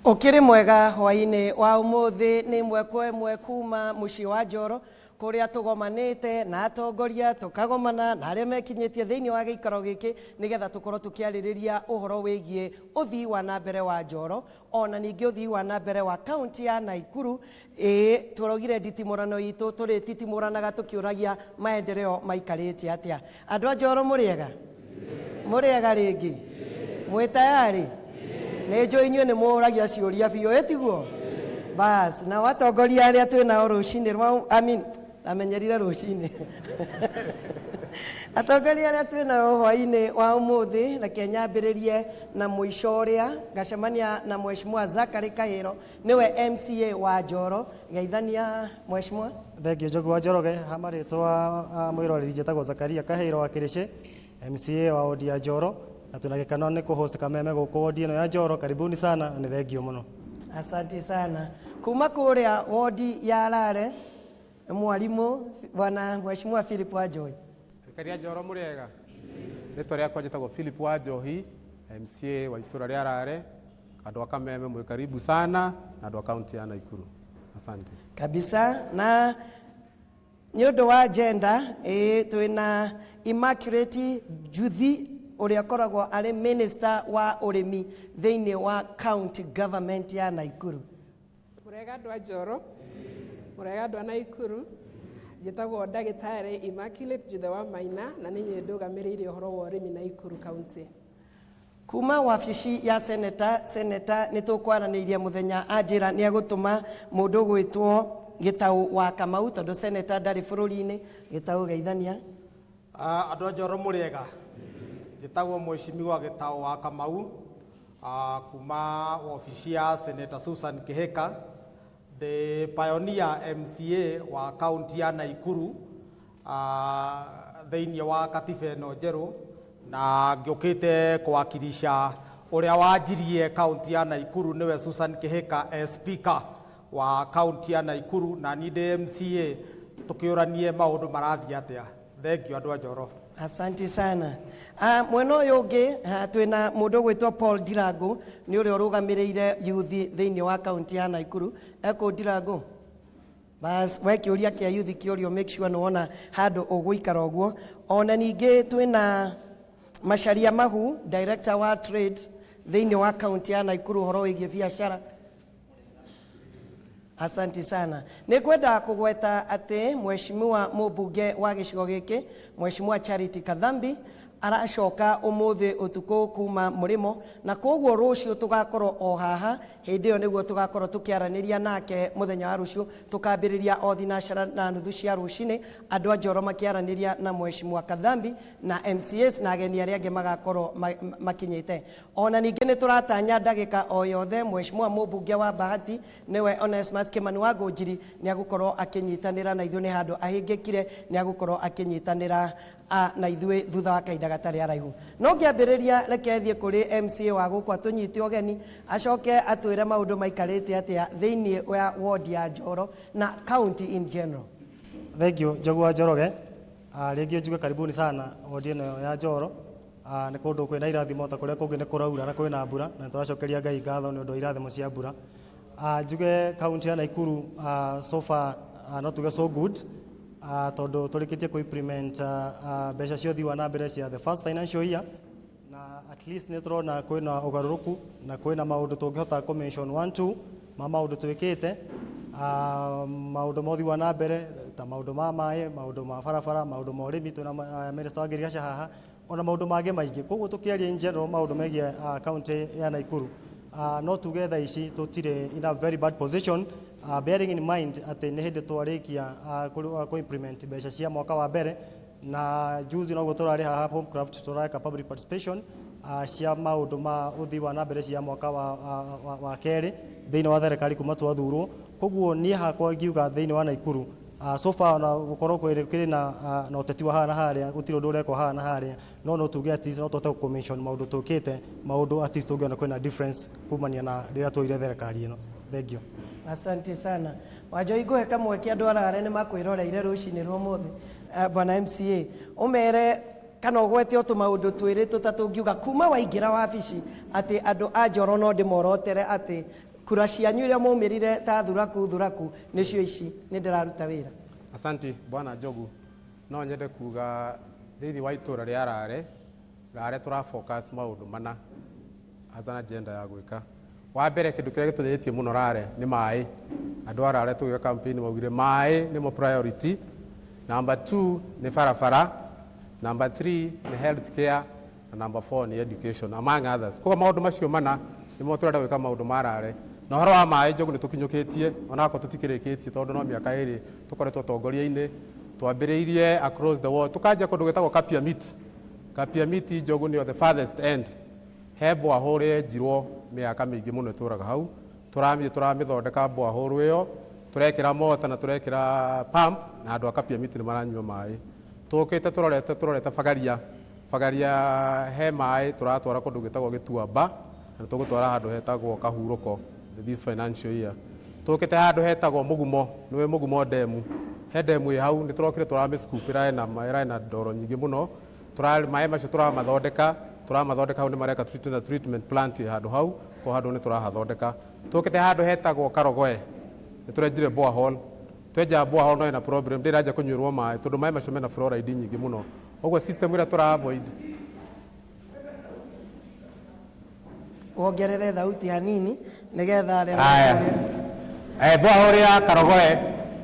Ũkĩrĩ mwega hwainĩ wa ũmũthĩ nĩ ĩmwe kwa ĩmwe kuma mũciĩ wa Njoro kũrĩa tũgomanĩte na atongoria tũkagomana na arĩa mekinyĩtie thĩinĩ wa gĩikaro gĩkĩ nĩgetha tũkorwo tũkĩarĩrĩria ũhoro wĩgiĩ ũthii wa na mbere wa Njoro ona ningĩ ũthii wa na mbere wa kaunti ya Naikuru. Ĩĩ tũraugire nditimũrano itũ tũrĩtitimũranaga tũkĩũragia maendeleo maikarĩte atĩa. Andũ a Njoro mũrĩega? Mũrĩega rĩngĩ? Mwĩ tayari? Nĩ njũĩ inyuĩ nĩ mũragia ciũria biũ, ĩ tiguo? Bas, nao atongoria arĩa twĩ nao rũcinĩ rwa, I mean, ndamenyerire rũcinĩ. Atongoria arĩa twĩ nao hwainĩ wa ũmũthĩ, reke nyambĩrĩrie na mũico ũrĩa ngacemania na Mheshimiwa Zachary Kahĩro, nĩwe MCA wa Njoro. Geithania Mheshimiwa. Thengiũ Njogu wa Njoroge, ha marĩtwa mwĩroreri njĩtagwo Zakaria Kahĩro wa Kĩrĩcĩ, MCA wa wodi ya Njoro, na twĩna gĩkeno nĩ kũ-host Kameme gũkũ wodi ĩno ya Njoro. Karibuni sana na nĩ thengiũ mũno. Asante sana. Kuma kũrĩa wodi ya Rare, mwarimũ bwana Mheshimiwa Philip Wanjohi. Aikari a Njoro mũrĩega? Rĩtwa rĩakwa njĩtagwo Philip Wanjohi, MCA wa itũra rĩa Rare. Andũ a Kameme mwĩ karibu sana na andũ a kaunti ya Naikuru. Asante. Kabisa na nĩ ũndũ wa agenda ĩĩ twĩna Immaculate Juthi ũrĩa ũkoragwo arĩ minister wa ũrĩmi thĩinĩ wa county government ya Naikuru. Mũrega andũ a Njoro, mũrega andũ a Naikuru. Njĩtagwo ndagĩtarĩ Immaculate Juthe wa Maina na nĩ niĩ ndũgamĩrĩire ũhoro wa ũrĩmi Naikuru County. Kuma wabici ya seneta, seneta nĩ tũkwaranĩirie mũthenya anjĩra nĩ egũtũma mũndũ ũgwĩtwo Gĩtaũ wa Kamau tondũ seneta ndarĩ bũrũri-inĩ. Gĩtaũ geithania. Andũ a Njoro mũrĩega, njĩtagwo Mheshimiwa Gĩtaũ wa Kamau kuma wabici ya Senator Susan Kihika. Ndĩ pioneer MCA wa kaunti ya Naikuru thĩinĩ wa katiba ĩno njerũ, na ngĩũkĩte kũwakilisha ũrĩa wanjirie kaunti ya Naikuru nĩwe Susan Kihika as speaker wa kaunti ya Naikuru, na niĩ ndĩ MCA tũkĩũranie maũndũ marathiĩ atĩa. Thengiũ andũ a Njoro. Asante sana. Mwena ũyũ ũngĩ twĩna mũndũ ũgwĩtwo Paul Ndirangu nĩ ũrĩa ũrũgamĩrĩire youth thĩinĩ wa kaunti ya Naikuru. Ekũ Ndirangu? Bas, we kĩũria kĩa youth kĩũrio make sure nĩ wona handũ ũgũikara ũguo. Ona ningĩ twĩna Macharia Mahu, director wa trade thĩinĩ wa kaunti ya Naikuru ũhoro wĩgiĩ biacara. Asante sana. Nĩ ngwenda kũgweta atĩ Mheshimiwa mũmbunge wa gĩcigo gĩkĩ, Mheshimiwa Charity Kathambi, aracoka ũmũthĩ ũtukũ kuma mũrĩmo, na koguo rũciũ tũgakorwo o haha. Hĩndĩ ĩyo nĩguo tũgakorwo tũkĩaranĩria nake mũthenya wa rũciũ, tũkambĩrĩria o thinacara na nuthu cia rũcinĩ, andũ a Njoro makĩaranĩria na Mheshimiwa Kathambi na MCAs na ageni arĩa angĩ magakorwo makinyĩte. Ona ningĩ nĩ tũratanya ndagĩka o yothe Mheshimiwa mũmbunge wa Bahati nĩwe Onesmus Kimani wa Ngũnjiri nĩ agũkorwo akĩnyitanĩra na ithuĩ, nĩ handũ ahĩngĩkire, nĩ agũkorwo akĩnyitanĩra na ithuĩ thutha wa kahinda gatarĩ araihu. No ngĩambĩrĩria reke thiĩ kũrĩ MCA wa gũkũ atũnyite ũgeni acoke atwĩre maũndũ maikarĩte atĩa thĩinĩ wa ward ya Njoro na county in general. Thengiũ Njogu wa Njoroge, rĩngĩ njuge karibuni sana wodi ĩno ya Njoro. Nĩ kũndũ kwĩna irathimo ta kũrĩa kũngĩ nĩ kũraura na kwĩna mbura, na nĩtũracokeria Ngai ngatho nĩ ũndũ wa irathimo cia mbura. Njuge kaunti ya Naikuru so far no tuge so good, tondũ tũrĩkĩtie kũ implement mbeca cia ũthii wa na mbere cia the first financial year, na at least nĩ tũrona kwĩna ũgarũrũku na kwĩna maũndũ tũngĩhota kũ mention 1 2 ma maũndũ twĩkĩte, maũndũ ma ũthii wa na mbere ta maũndũ ma maĩ, maũndũ ma barabara, maũndũ ma ũrĩmi, twĩna minister wa ngirigaca haha, ona maũndũ mangĩ maingĩ. Koguo tũkĩaria in general maũndũ megiĩ kaunti ya Naikuru, no tuge thaa ici tũtirĩ in a very bad position, bearing in mind atĩ nĩ hĩndĩ twarĩkia kũ implement mbeca cia mwaka wa mbere, na juzi noguo tũrarĩ haha Homecraft tũreka public participation cia maũndũ ma ũthii wa na mbere cia mwaka wa kerĩ thĩinĩ wa thirikari kuma twathurwo. Koguo niĩ hakwa ngiuga thĩinĩ wa Naikuru so far ona gũkorwo kĩrĩ na ũteti wa haha na harĩa, gũtirĩ ũndũ ũrekwo haha na harĩa, no tuge at least no tũhote kũ mention maũndũ tũkĩte, maũndũ at least tũngĩona kwĩna difference kumania na rĩrĩa twoire thirikari ĩno. Thank you. Asante sana. Wanjohi, ngũhe kamweke andũ arĩa nĩ makwĩroreire rũcinĩ rwa ũmũthĩ, bwana MCA, ũmere kana ũgwete o tũmaũndũ twĩrĩ tũtatũ ũngiuga kuma waingĩra wabici atĩ andũ a Njoro no ndĩmorotere atĩ Kura cianyu iria mwaumĩrire ta thuraku thuraku nĩcio ici, nĩ ndĩraruta wĩra. Asanti, Bwana Njogu. No nyende kuga thĩinĩ wa itũra rĩa Rare, Rare tũra focus maũndũ mana as an agenda ya gwĩka. Wa mbere, kĩndũ kĩrĩa gĩtũthĩtie mũno Rare nĩ maĩ. Andũ a Rare tũgĩka campaign maugire maĩ nĩmo priority. Number 2 nĩ barabara, number 3 nĩ health care, na number 4 nĩ education, among others. Koguo maũndũ macio mana nĩmo tũrenda gwĩka maũndũ ma Rare. Na ũhoro wa maĩ, Njogu, nĩ tũkinyũkĩtie onakorwo tũtikĩrĩkĩtie, tondũ no mĩaka 2 tũkoretwo ũtongoria-inĩ. Twambĩrĩirie across the world, tũkanjia kũndũ gwĩtagwo Kapiamiti. Kapiamiti, Njogu, nĩyo the farthest end. He borehole yenjirwo mĩaka mĩingĩ mũno ĩtũraga hau. Tũramĩ tũramĩthondeka borehole ĩyo, tũrekĩra mota na tũrekĩra pump, na andũ a Kapiamiti nĩ maranyua maĩ. Tũkĩte tũrorete Bagaria. Bagaria he maĩ tũratwara kũndũ gwĩtagwo Gĩtuamba, na tũgũtwara handũ hetagwo Kahurũko this financial year. Tũkĩte handũ hetagwo Mũgumo, nĩwe Mũgumo demu. He demu ĩ hau, nĩ tũrokire tũramĩ scoop, ĩrarĩ na ndoro nyingĩ mũno. Maĩ macio tũramathondeka hau, nĩ mareka treatment plant ĩ handũ hau, ko handũ nĩ tũrahathondeka. Tũkĩte handũ hetagwo Karogoe, nĩ tũrenjire borehole. Twenja borehole no ĩna problem, ndĩranja kũnyuĩrwo maĩ tondũ maĩ macio mena fluoride nyingĩ mũno. Ũguo system ĩrĩa tũra avoid. Wongerere thauti hanini nĩgetha arĩa Aya. Borehole ya Karogoe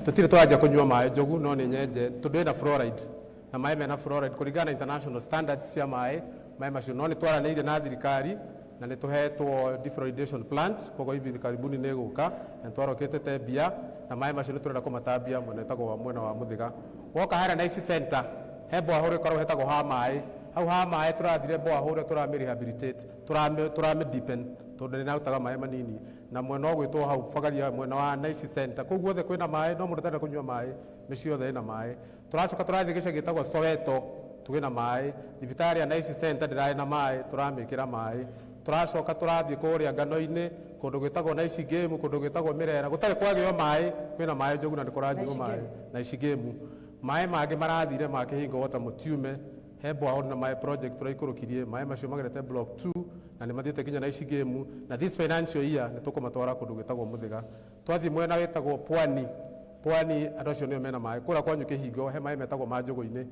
tũtirĩ tũranjia kũnyua maĩ, Njogu, no nĩ nyenje tondũ ĩna fluoride, na maĩ mena fluoride kũringana na international standards cia maĩ, maĩ macio no nĩ twaranĩirie na thirikari na nĩ tũhetwo defluoridation plant. Koguo hivi karibuni nĩ ĩgũka, na nĩ twarokĩte tembia na maĩ macio nĩ tũrenda kũmatambia mwena ĩtagwo wa mwena wa Mũthĩga. Woka harĩa Naici Center, he borehole ĩkoragwo hetagwo ha maĩ. Hau ha maĩ tũrathire borehole tũramĩ rehabilitate, tũramĩ deepen tondũ nĩ ĩrarutaga maĩ manini. Na mwena ũgwĩtwo hau Bagaria, mwena wa Naici Center, kũu guothe kwĩna maĩ, no mũndũ ũtarenda kũnyua maĩ, mĩciĩ yothe ĩna maĩ. Tũracoka tũrathiĩ gĩcagi gĩtagwo Soweto, twĩna maĩ. Thibitarĩ ya Naici Center ndĩrarĩ na maĩ, tũramĩkĩra maĩ. Tũracoka tũrathiĩ kũrĩa ngano-inĩ, kũndũ gwĩtagwo Naici Game, kũndũ gwĩtagwo Mĩrera, gũtarĩ kwagĩo maĩ, kwĩna maĩ, Njogu, na nĩ kũranyuo maĩ. Naici Game. Maĩ mangĩ marathire ma Kĩhingo Water Mũtiume, he borehole na maĩ project tũraikũrũkirie, maĩ macio magerete block 2 na nĩ mathiĩte nginya Naici Game, na this financial year nĩ tũkũmatwara kũndũ gwĩtagwo Mũthĩga. Twathiĩ mwena wĩtagwo Pwani, Pwani andũ acio nĩo mena maĩ. Kũrĩa kwanyu Kĩhingo he maĩ metagwo ma Njũgũ-inĩ,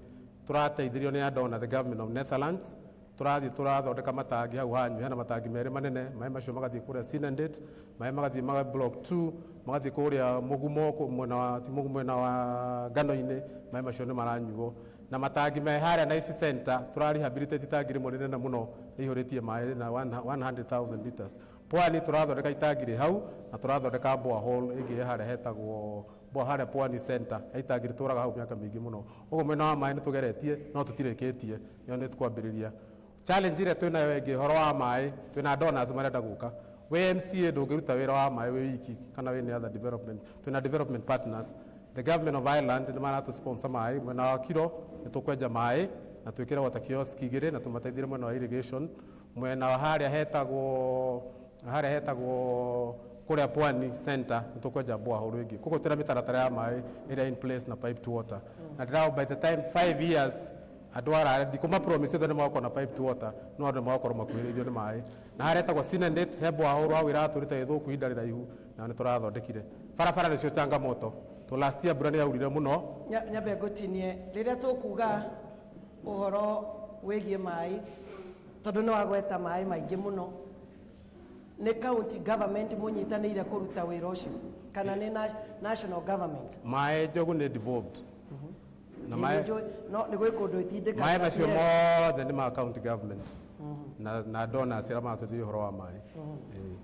tũrateithĩrio nĩ andũ na the government of Netherlands. Tũrathiĩ tũrathondeka matangi hau hanyu, hena matangi merĩ manene, maĩ macio magathiĩ kũrĩa Sinendet, maĩ magathiĩ maga block 2, magathiĩ kũrĩa Mũgumo, mwena wa ti Mũgumo, mwena wa ngano-inĩ, maĩ macio nĩ maranyuo. Na matangi me harĩa Naici Center, tũra rehabilitate itangi rĩmwe rĩnene mũno rĩihũrĩtie maĩ na 100,000 liters. Pwani tũrathondeka itangi rĩ hau, na tũrathondeka borehole ĩngĩ harĩa hetagwo harĩa Pwani Center, he itangi rĩtũraga hau mĩaka mĩingĩ mũno. Ũguo mwena wa maĩ nĩ tũgeretie, no tũtirĩkĩtie, ĩyo nĩ tũkwambĩrĩria. Challenge ĩrĩa twĩnayo ĩngĩ ũhoro wa maĩ, twĩna donors marenda gũka. Wĩ MCA ndũngĩruta wĩra wa maĩ wĩ wiki kana wĩ any other development. Twĩna development partners. The government of Ireland nĩ maratũ sponsor maĩ. Mwena wa Kiro nĩ tũkwenja maĩ na twĩkĩre water kiosk 2 na tũmateithie mwena wa irrigation. Mwena wa harĩa hetagwo kũrĩa Pwani Center nĩ tũkwenja borehole ĩngĩ. Koguo twĩna mĩtaratara ya maĩ ĩrĩa in place na pipe to water. Na ndĩra by the time 5 years andũ ara ndikũma promise othe nĩ magakorwo na pipe to water, no andũ nĩ magakorwo makuhĩrĩirio nĩ maĩ. Na harĩa hetagwo Sinendet he borehole hau ĩratũrĩte ĩthũku ihinda rĩraihu na nĩ tũrathondekire. Barabara nĩcio changamoto. To last year mbura nĩ yaurire mũno. Nyambe ngũtinie rĩrĩa tũkuga ũhoro wĩgiĩ maĩ, tondũ nĩ wagweta maĩ maingĩ mũno. Nĩ county government mũnyitanĩire kũruta wĩra ũcio kana nĩ national government? Maĩ, Njogu, nĩ devolved. Na maĩ No nĩ gwĩ kũndũ ĩtindĩkaga. Maĩ macio mothe nĩ ma county government na donors arĩa maratũteithia ũhoro wa maĩ. Ĩĩ.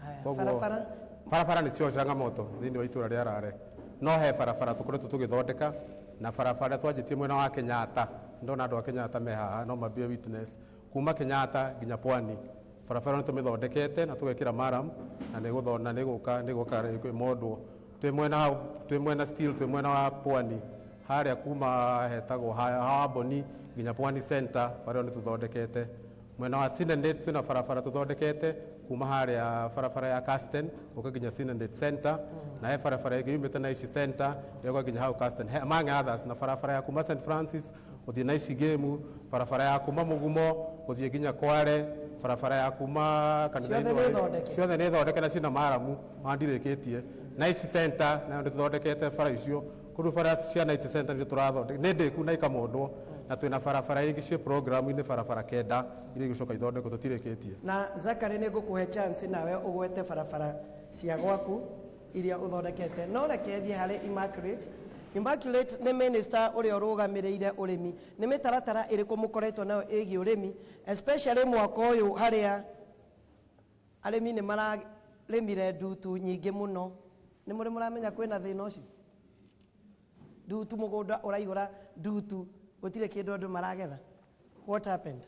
Haya, Koguo barabara. Barabara nĩcio changamoto thĩinĩ wa itũra rĩa Rare. No he barabara tũkoretwo tũgĩthondeka, na barabara twanjĩtie mwena wa Kenyatta. Ndona andũ a Kenyatta me haha, no mambie witness. Kuma Kenyatta nginya Pwani, barabara nĩ tũmĩthondekete na tũgekĩra maram na nĩ gũka ĩmondwo. Twĩ mwena still twĩ mwena wa Pwani harĩa kuma hetagwo Hawaboni nginya Pwani Center, barĩa nĩ tũthondekete. Mwena wa Sinendet twĩna barabara tũthondekete kuma harĩa barabara ya Casten gũka nginya Sinendet Center, na he barabara ĩngĩ yumĩte Naici Center ĩgoka nginya hau Casten, among others, na barabara ya kuma St Francis gũthiĩ Naici Game, barabara ya kuma Mũgumo gũthiĩ nginya Kware. Barabara ya kuma kanitha-inĩ Ciothe nĩ thondeke? Ciothe nĩ thondeke na ciĩna maramu mandirĩkĩtie. Nice Center nayo nĩ tũthondekete bara icio kũndũ, bara cia Nice Center nĩ tũrathondeka, nĩ ndĩku na ikamondwo, na twĩna barabara ingĩ ciĩ programu-inĩ, barabara 9 iria igũcoka ithondekwo, tũtirĩkĩtie. Na Zakari, nĩ ngũkũhe chance nawe ũgwete barabara cia gwaku iria ũthondekete, no reke thiĩ harĩ Immaculate. Immaculate nĩ minister ũrĩa ũrũgamĩrĩire ũrĩmi. Nĩ mĩtaratara ĩrĩkũ mũkoretwo nayo ĩgiĩ ũrĩmi, especially mwaka ũyũ harĩa arĩmi nĩ mararĩmire ndutu nyingĩ mũno? Nĩ mũrĩ mũramenya kwĩna thĩna ũcio, ndutu, mũgũnda ũraihũra ndutu, gũtirĩ kĩndũ andũ maragetha? What happened?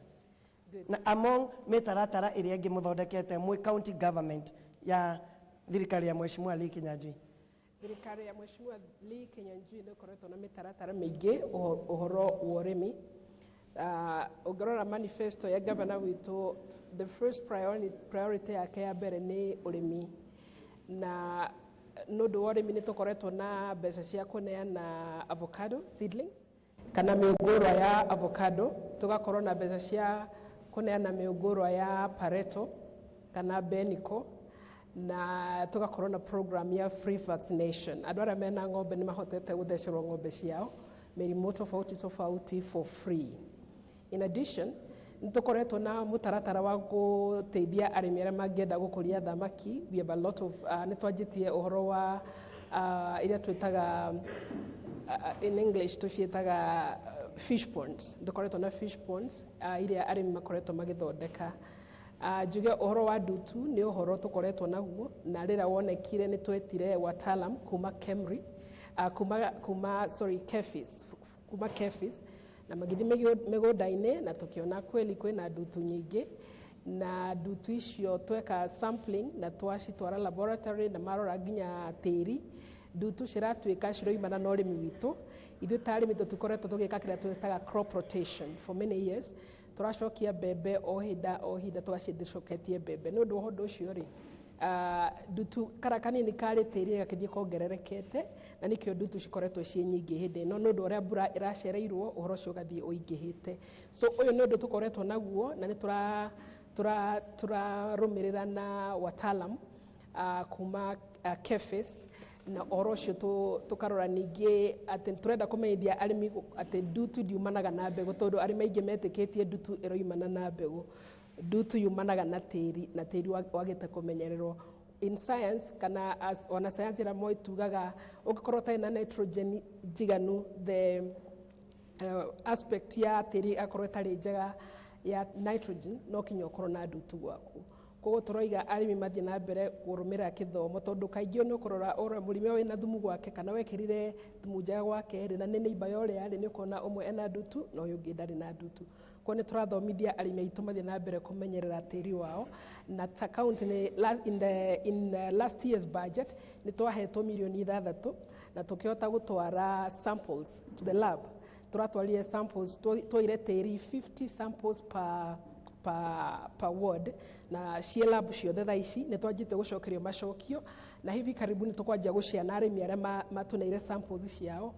Na among mĩtaratara ĩrĩa ĩngĩ mũthondekete mwĩ county government ya thirikari ya Mheshimiwa Lee Kinyanjui? Thirikari ya Mheshimiwa Lee Kinyanjui nĩ ĩkoretwo na mĩtaratara mĩingĩ ũhoro wa ũrĩmi. Ũngĩrora manifesto ya gavana witũ, the first priority yake ya mbere nĩ ũrĩmi, na nĩ ũndũ wa ũrĩmi nĩ tũkoretwo na mbeca cia kũneana avocado seedlings kana mĩũngũrwa ya avocado, tũgakorwo na mbeca cia kũneana mĩũngũrwa ya pareto kana beniko, na tũgakorwo na program ya free vaccination. Andũ arĩa mena ng'ombe nĩ mahotete gũthecerwo ng'ombe ciao mĩrimũ tofauti tofauti for free. In addition, nĩ tũkoretwo na mũtaratara wa gũteithia arĩmi arĩa mangĩenda gũkũria thamaki. We have a lot of nĩ twanjĩtie ũhoro wa iria twĩtaga, in English tũciĩtaga fish ponds. Tũkoretwo na fish ponds iria arĩmi makoretwo magĩthondeka. Njuge ũhoro wa ndutu nĩ ũhoro tũkoretwo naguo, na rĩrĩa wonekire nĩ twetire wataalam kuma KEMRI, kuma sorry, KEPHIS, kuma KEPHIS, na magĩthiĩ mĩgũnda-inĩ na tũkĩona kweli kwĩna ndutu nyingĩ, na ndutu icio tweka sampling na twacitwara laboratory na marora nginya tĩri. Ndutu ciratuĩka ciroimana na ũrĩmi witũ. Ithuĩ ta arĩmi tũtikoretwo tũgĩka kĩrĩa twĩtaga crop rotation. For many years tũracokia mbembe o hinda o hinda, tũgacithicoketie mbembe. Nĩ ũndũ wa ũndũ ũcio rĩ, ndutu kara kanini karĩ tĩri gakĩthiĩ kongererekete, na nĩkĩo ndutu cikoretwo ciĩ nyingĩ hĩndĩ ĩno, nĩ ũndũ ũrĩa mbura ĩracereirwo, ũhoro ũcio ũgathiĩ ũingĩhĩte. So ũyũ nĩ ũndũ tũkoretwo naguo na nĩ tũrarũmĩrĩra na wataalam kuma KEPHIS na ũhoro ũcio tũkarora ningĩ atĩ tũrenda kũmenyithia arĩmi atĩ ndutu ndiumanaga na mbegũ, tondũ arĩmi aingĩ metĩkĩtie ndutu ĩroimana na mbegũ. Ndutu yumanaga na tĩri, na tĩri wagĩte kũmenyererwo. In science kana as wana science ĩrĩa moĩ tugaga ũngĩkorwo ũtarĩ na nitrogen njiganu, the aspect ya tĩri akorwo ĩtarĩ njega ya nitrogen, no kinya ũkorwo na ndutu gwaku. Koguo tũroiga arĩmi mathiĩ na mbere kũrũmĩrĩra kĩthomo, tondũ kaingĩ nĩ ũkũrora ũrĩa mũrĩmi ũyũ wĩna thumu gwake kana wekĩrire thumu njega gwake rĩ, na nĩ neighbor ya ũrĩa rĩ, nĩ ũkuona ũmwe ena ndutu na ũyũ ũngĩ ndarĩ na ndutu. Koguo nĩ tũrathomithia arĩmi aitũ mathiĩ na mbere kũmenyerera tĩri wao. Na ta county nĩ in the last year's budget nĩ twahetwo mirioni 6 na tũkĩhota gũtwara samples to the lab. Tũratwarire samples, twoire tĩri 50 samples per ward na ciĩ lab ciothe. Thaa ici nĩ twanjĩte gũcokerio macokio, na hivi karibuni tũkwanjia gũciana arĩmi arĩa matũneire samples ciao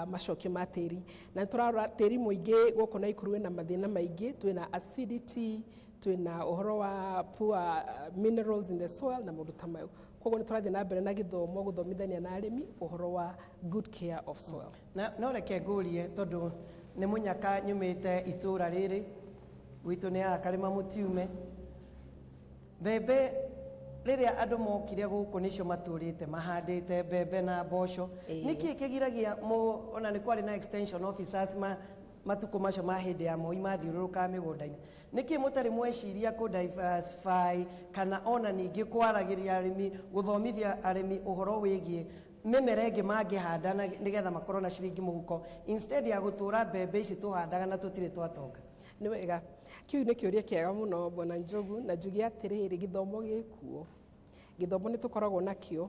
macokio ma tĩri. Na nĩ tũrarora tĩri mũingĩ gũkũ Naikuru wĩna mathĩna maingĩ, twĩna acidity, twĩna ũhoro wa poor minerals in the soil na maũndũ ta mayo. Koguo nĩ tũrathiĩ na mbere na gĩthomo, gũthomithania na arĩmi ũhoro wa good care of soil. Na no reke ngũrie, tondũ nĩ mũnyaka nyumĩte itũũra rĩrĩ gwitũ nĩ haha Karĩma Mũtiume. Mbembe rĩrĩa andũ mokire gũkũ nĩcio matũrĩte mahandĩte mbembe na mboco. Nĩkĩ kĩgiragia ona nĩ kwarĩ na extension officers ma matukũ macio ma hĩndĩ ya Moi mathiũrũrũkaga mĩgũnda-inĩ? Nĩkĩ mũtarĩ mweciria kũ diversify kana ona ningĩ kwaragĩria arĩmi, gũthomithia arĩmi ũhoro wĩgiĩ mĩmera ĩngĩ mangĩhanda na nĩgetha makorwo na ciringi mũhuko instead ya gũtũra mbembe ici tũhandaga na tũtirĩ twatonga? Nĩ wega, kĩu nĩ kĩũria kĩega mũno, bwana Njogu, na njuge atĩrĩrĩ, gĩthomo gĩkuo, gĩthomo nĩ tũkoragwo nakĩo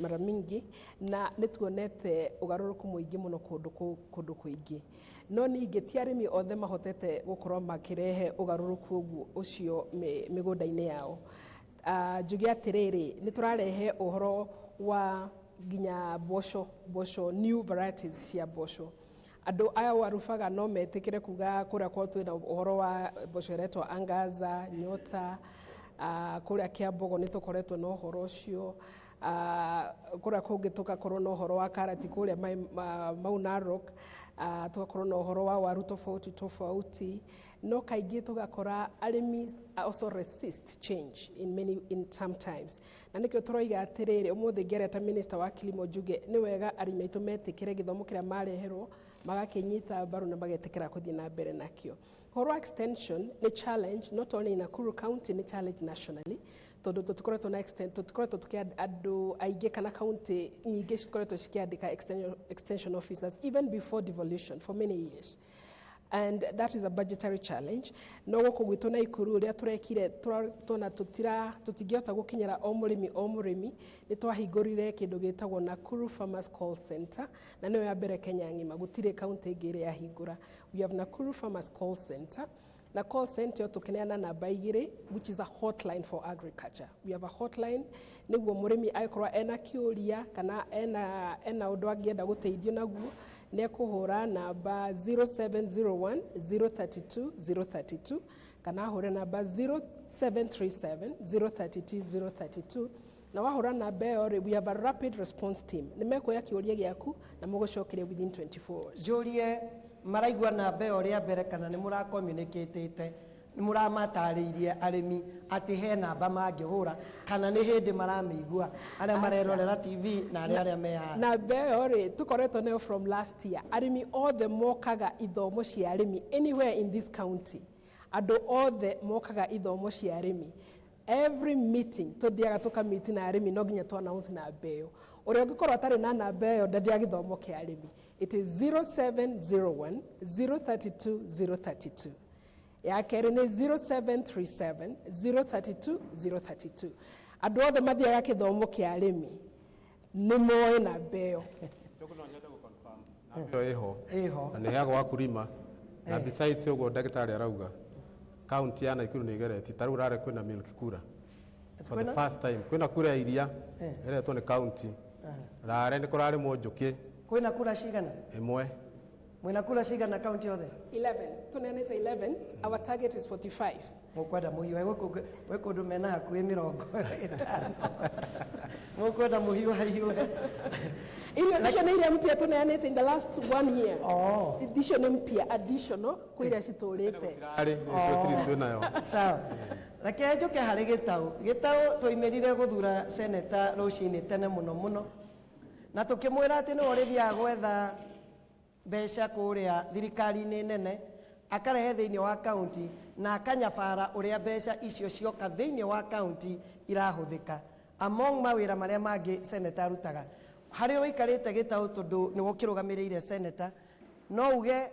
mara mingi, na nĩ tuonete ũgarũrũku mũingĩ mũno kũndũ kũingĩ, no ningĩ ti arĩmi othe mahotete gũkorwo makĩrehe ũgarũrũku ũguo ũcio mĩgũnda-inĩ yao. Njuge atĩrĩrĩ, nĩ tũrarehe ũhoro wa nginya mboco, mboco, new varieties cia mboco. Andũ aya warubaga no metĩkĩre kuga kũrĩa kwao twĩna ũhoro wa mboco ĩretwo Angaza, Nyota, kũrĩa Kĩambogo nĩ tũkoretwo na ũhoro ũcio, kũrĩa kũngĩ tũgakorwo na ũhoro wa karati kũrĩa Mau Narok, tũgakorwo na ũhoro wa waru tofauti tofauti, no kaingĩ tũgakora arĩmi also resist change in many in sometimes, na nĩkĩo tũroiga atĩrĩrĩ, ũmũthĩ ngĩaria ta minister wa kilimo njuge nĩ wega arĩmi aitũ metĩkĩre gĩthomo kĩrĩa mareherwo, magakĩnyita mbaru na magetĩkĩra kũthiĩ na mbere nakĩo. Ũhoro wa extension nĩ challenge not only in Nakuru County, nĩ challenge nationally, tondũ tũtikoretwo na extent, tũtikoretwo tũkĩ andũ aingĩ kana county nyingĩ cikoretwo cikĩandĩka extension officers even before devolution for many years, and that is a budgetary challenge. No gũkũ gwitũ Naikuru ũrĩa tũrekire, tona tutira tũtingĩhota gũkinyĩra o mũrĩmi o mũrĩmi, nĩ twahingũrire kĩndũ gĩtagwo Nakuru Farmers Call Center, na nĩyo ya mbere Kenya ng'ima, gũtirĩ county ĩngĩ ĩrĩa yahingũra. We have Nakuru Farmers Call Center, na call center ĩyo tũkĩneana namba igĩrĩ, which is a hotline for agriculture. We have a hotline nĩguo mũrĩmi angĩkorwo ena kĩũria kana ena ũndũ angĩenda gũteithio naguo, nĩ ekũhũra namba 0701 032 032 kana ahũre namba 0737 032 032. Na wahũra namba ĩyo rĩ, we have a rapid response team, nĩ mekuoya kĩũria gĩaku na mũgũcokeria within 24 hours. Njũrie, maraigua namba ĩyo rĩa mbere kana nĩ mũracommunicatĩte, nĩ mũramatarĩirie arĩmi atĩ he namba mangĩhũra, kana nĩ hĩndĩ maramĩigua arĩa marerorera TV na arĩa me haha? Namba ĩyo rĩ, tũkoretwo nayo from last year. Arĩmi othe mokaga ithomo cia arĩmi anywhere in this county, andũ othe mokaga ithomo cia arĩmi, every meeting tũthiaga tũkamiti na arĩmi, no nginya tũ announce namba ĩyo. Ũrĩa ũngĩkorwo atarĩ na namba ĩyo ndathiaga gĩthomo kĩa arĩmi. It is 0701 032 032, ya kerĩ nĩ 0737 032 032. Andũ othe mathiaga gĩthomo kĩa arĩmi nĩ moĩ namba ĩyo. Namba ĩyo ĩho. Ĩho. Na nĩ heagwo wakulima, na besides ũguo ndagĩtarĩ arauga, kaunti ya Nakuru nĩ ĩgeretie, ta rĩu rarĩ kwĩna milk cooler for the Kwĩna? first time, kwĩna kura ya iria ĩretwo nĩ kaunti rare, nĩ kũrarĩmwo njũkĩ. Kwĩna kura cigana? Ĩmwe. Mwĩna kura cigana kaunti yothe? 11, tuneanĩte 11. Our target is 45. Mũkwenda mũhiũhe gwĩ kũndũ mena hakuhĩ 50, mũkwenda mũhiũhahiũhe. Irio icio nĩ iria mpya tuneanĩte in the last one year. Oh. Icio nĩ mpya, additional kwĩ iria citũrĩte. Rarĩ nĩcio at least twĩnayo. Sawa, reke njũke harĩ Gĩtaũ. Gĩtaũ twaimĩrire gũthura seneta rũcinĩ tene mũno mũno, na tũkĩmwĩra atĩ nĩwe ũrĩthiaga gwetha mbeca kũrĩa thirikari-inĩ nene, akarehe thĩinĩ wa kaunti, na akanyabara ũrĩa mbeca icio cioka thĩinĩ wa kaunti irahũthĩka, among mawĩra marĩa mangĩ seneta arutaga. Harĩa ũikarĩte Gĩtaũ, tondũ nĩwe ũkĩrũgamĩrĩire seneta, no uge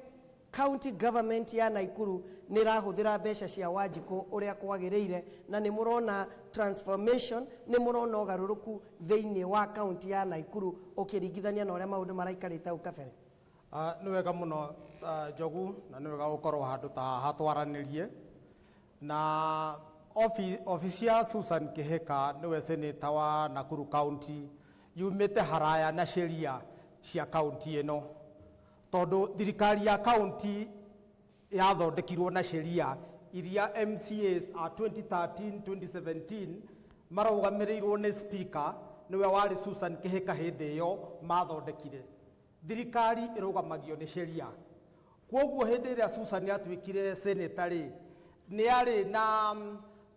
county government ya Naikuru nĩ ĩrahũthĩra mbeca cia Wanjikũ ũrĩa kwagĩrĩire, na nĩ mũrona transformation, nĩ mũrona ũgarũrũku thĩinĩ wa kaunti ya Naikuru ũkĩringithania na ũrĩa maũndũ maraikarĩte hau kabere? Nĩ wega mũno, Njogu, na nĩ wega gũkorwo handũ ta haha twaranĩrie na ofici ya Susan Kihika, nĩwe seneta wa Nakuru County, yumĩte haraya na sheria cia kaunti ĩno, tondũ thirikari ya kaunti yathondekirwo na sheria iria MCAs a 2013 2017 marũgamĩrĩirwo nĩ speaker, nĩwe warĩ Susan Kihika hĩndĩ ĩyo mathondekire. Thirikari ĩrũgamagio nĩ sheria, kwoguo hĩndĩ ĩrĩa Susan atuĩkire senator rĩ, nĩ arĩ na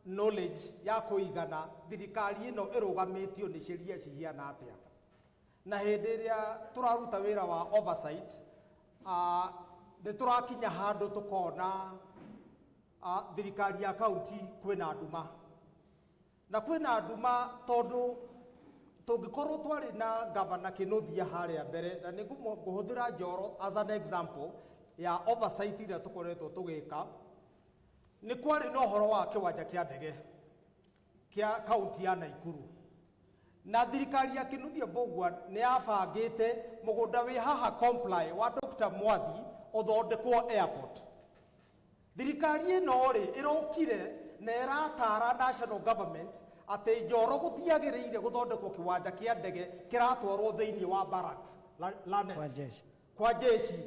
knowledge ya kũigana thirikari ĩno ĩrũgamĩtio nĩ sheria cihiana atĩa. Na hĩndĩ ĩrĩa tũraruta wĩra wa oversight, nĩ tũrakinya handũ tũkona thirikari ya kaunti kwĩna nduma, na kwĩna nduma tondũ tũngĩkorwo twarĩ na gavana Kĩnuthia harĩa mbere, na nĩ ngũhũthĩra Njoro as an example ya oversight ĩrĩa tũkoretwo tũgĩka, nĩ kwarĩ na ũhoro wa kĩwanja kĩa ndege kĩa kaunti ya Naikuru, na thirikari ya Kĩnuthia Mbũgua nĩ yabangĩte mũgũnda wĩ haha Comply wa Dr. Mwathi ũthondekwo airport. Thirikari ĩno rĩ, ĩrokire na ĩratara national government atĩ Njoro gũtiagĩrĩire gũthondekwo kĩwanja kĩa ndege, kĩratwarwo thĩinĩ wa barracks Lanet. Kwa jeshi. Kwa jeshi.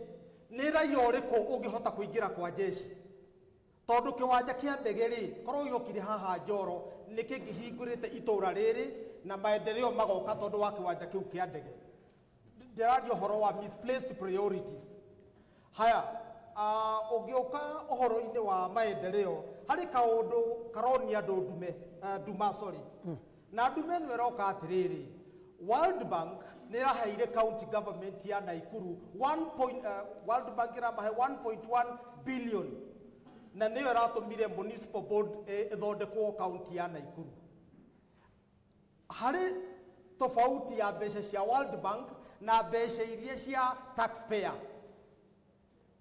Nĩ raia ũrĩkũ ũngĩhota kũingĩra kwa jeshi? Tondũ kĩwanja kĩa ndege rĩ, korwo gĩokire haha Njoro, nĩ kĩngĩhingũrĩte itũra rĩrĩ na maendeleo magoka tondũ wa kĩwanja kĩu kĩa ndege. Ndĩraria ũhoro wa misplaced priorities. Haya, ũngĩũka ũhoro-inĩ wa maendeleo, harĩ kaũndũ karonia andũ ndume, nduma, sorry. Na ndume ĩno ĩroka atĩrĩrĩ, World Bank nĩ ĩraheire county government ya Naikuru 1 point, World Bank ĩramahe 1.1 billion, na nĩyo ĩratũmire municipal board ĩthondekwo county ya Naikuru. Harĩ tofauti ya mbeca cia World Bank na mbeca iria cia taxpayer,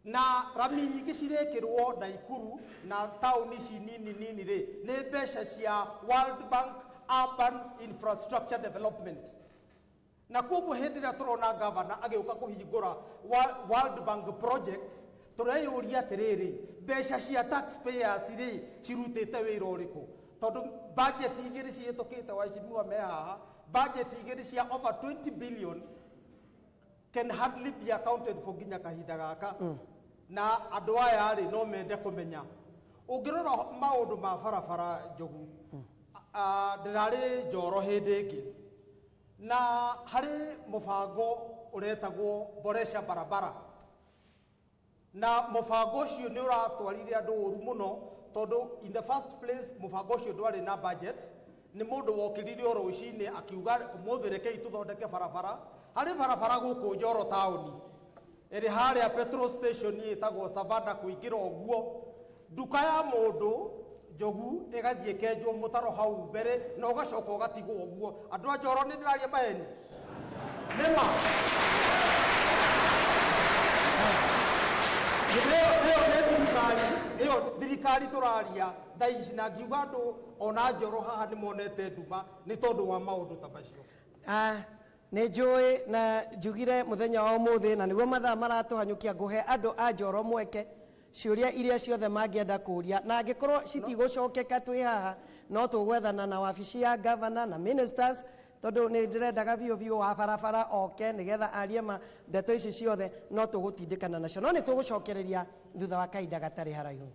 na rami nyingĩ cirekĩrwo Naikuru na taũni ici nini nini rĩ, nĩ mbeca cia World Bank Urban Infrastructure Development. Na koguo hĩndĩ ĩrĩa tũrona gavana agĩũka kũhingũra World Bank projects, tũreyũria atĩrĩrĩ, mbeca cia taxpayers rĩ, cirutĩte wĩra ũrĩkũ? Tondũ budget igĩrĩ cihĩtũkĩte, waheshimiwa me haha, budget igĩrĩ cia over 20 billion can hardly be accounted for nginya kahinda gaka. Na andũ aya rĩ, no mende kũmenya. Ũngĩrora maũndũ ma barabara, Njogu, ndĩrarĩ Njoro hĩndĩ ĩngĩ, na harĩ mũbango ũretagwo Boresha Barabara, na mũbango ũcio nĩ ũratwarire andũ ũru mũno, tondũ in the first place mũbango ũcio ndwarĩ na budget. Nĩ mũndũ wokĩrire o rũcinĩ akiuga, "Ũmũthĩ rekei tũthondeke barabara." Harĩ barabara gũkũ Njoro taũni ĩrĩ harĩa petrol station ĩtagwo Savannah, kũingĩra ũguo, nduka ya mũndũ, Njogu, ĩgathiĩ ĩkenjwo mũtaro hau mbere na ũgacoka ũgatigwo ũguo. Andũ a Njoro, nĩ ndĩraria maheni? Nĩma ĩyo nĩ thirikari, ĩyo thirikari tũraria thaa ici, na ngiuga andũ ona Njoro haha nĩ monete nduma nĩ tondũ wa maũndũ ta macio. Ah, nĩ njũĩ na njugire mũthenya wa ũmũthĩ, na nĩguo mathaa maratũhanyũkia, ngũhe andũ a Njoro mweke ciũria iria ciothe mangĩenda kũria, na angĩkorwo citigũcokeka twĩ haha, no tũgwethana na wabici ya gavana na ministers, tondũ nĩ ndĩrendaga biũ biũ wa barabara oke nĩgetha arie ma ndeto ici ciothe, no tũgũtindĩkana nacio, no nĩ tũgũcokereria thutha wa kahinda gatarĩ haraihu.